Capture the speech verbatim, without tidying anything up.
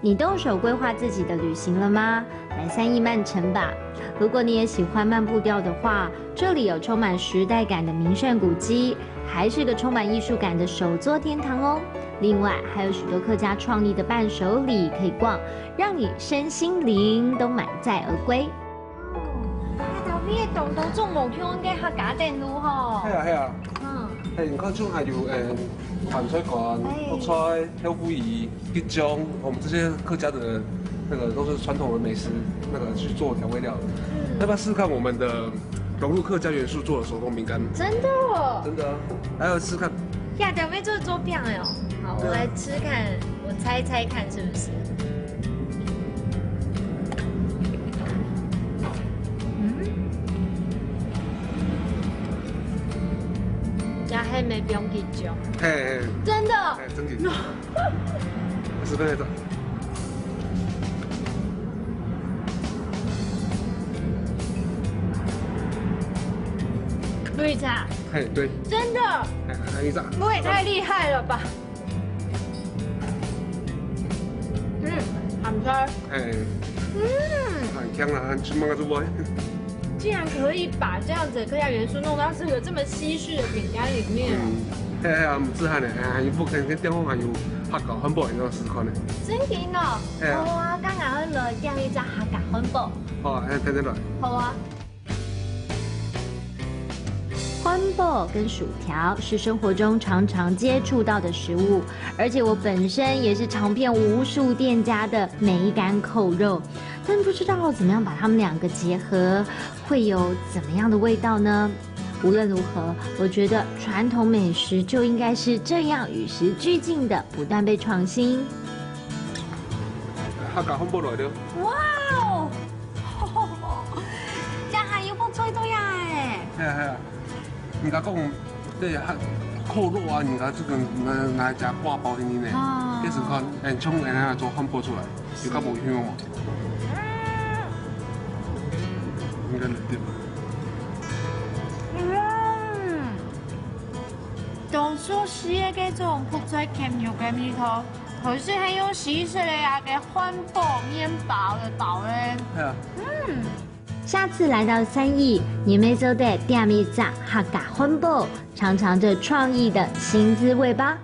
你动手规划自己的旅行了吗？来三义慢城吧。如果你也喜欢慢步调的话，这里有充满时代感的名胜古迹，还是个充满艺术感的手作天堂哦。另外，还有许多客家创意的伴手礼可以逛，让你身心灵都满载而归。哦，該頭尾个動作做無共个客家等路吼。係啊，係啊。嗯。係，你看，就還有，誒，鹹菜乾、哎。覆菜、 豆腐乳、桔醬，我们这些客家的那个都是传统的美食，那个去做调味料的。嗯。要不要试试看我们的融入客家元素做的手工饼干？真的哦。真的啊，还有试试看。呀，准备做做饼哎哦。好，对啊。我来吃看，我猜猜看是不是？嗯，加黑莓冰桔醬。嘿，嘿。真的。哎，真的。 十分钟。绿茶。嘿，对。真的。哎，还有一张。我也太厉害了吧。嗯，好吃。哎。嗯。很香啊，很香啊，这波。 竟然可以把这样子的客家元素弄到这个这么西式的饼干里面。嗯，嘿，嘿，啊，毋止恁呢，哎，還有，還有，還有客家漢堡，你試試看呢。真个哦？嘿啊。好啊，剛剛我來點一隻客家漢堡。好啊，嘿，等等來。好啊。漢堡跟薯條是生活中常常接触到的食物，而且我本身也是尝遍无数店家的梅干扣肉，但不知道怎么样把它们两个结合， 会有怎么样的味道呢？无论如何，我觉得传统美食就应该是这样与时俱进的，不断被创新。客家漢堡來了。哇哦！這還有覆菜在啊哎！係啊係啊，人家講 對，還扣肉啊，你拿這個拿，拿來夾掛包定定呢。哦。這時看，哎，像人家做漢堡出來，有較無香無？應該來點。嗯，當初係个這種覆菜鹹肉个味道，可是還有西式个啊个漢堡、麵包个包嘞。係啊。嗯。 下次來到三義，你乜做得點一隻客家漢堡，嘗嘗這創意的新滋味吧。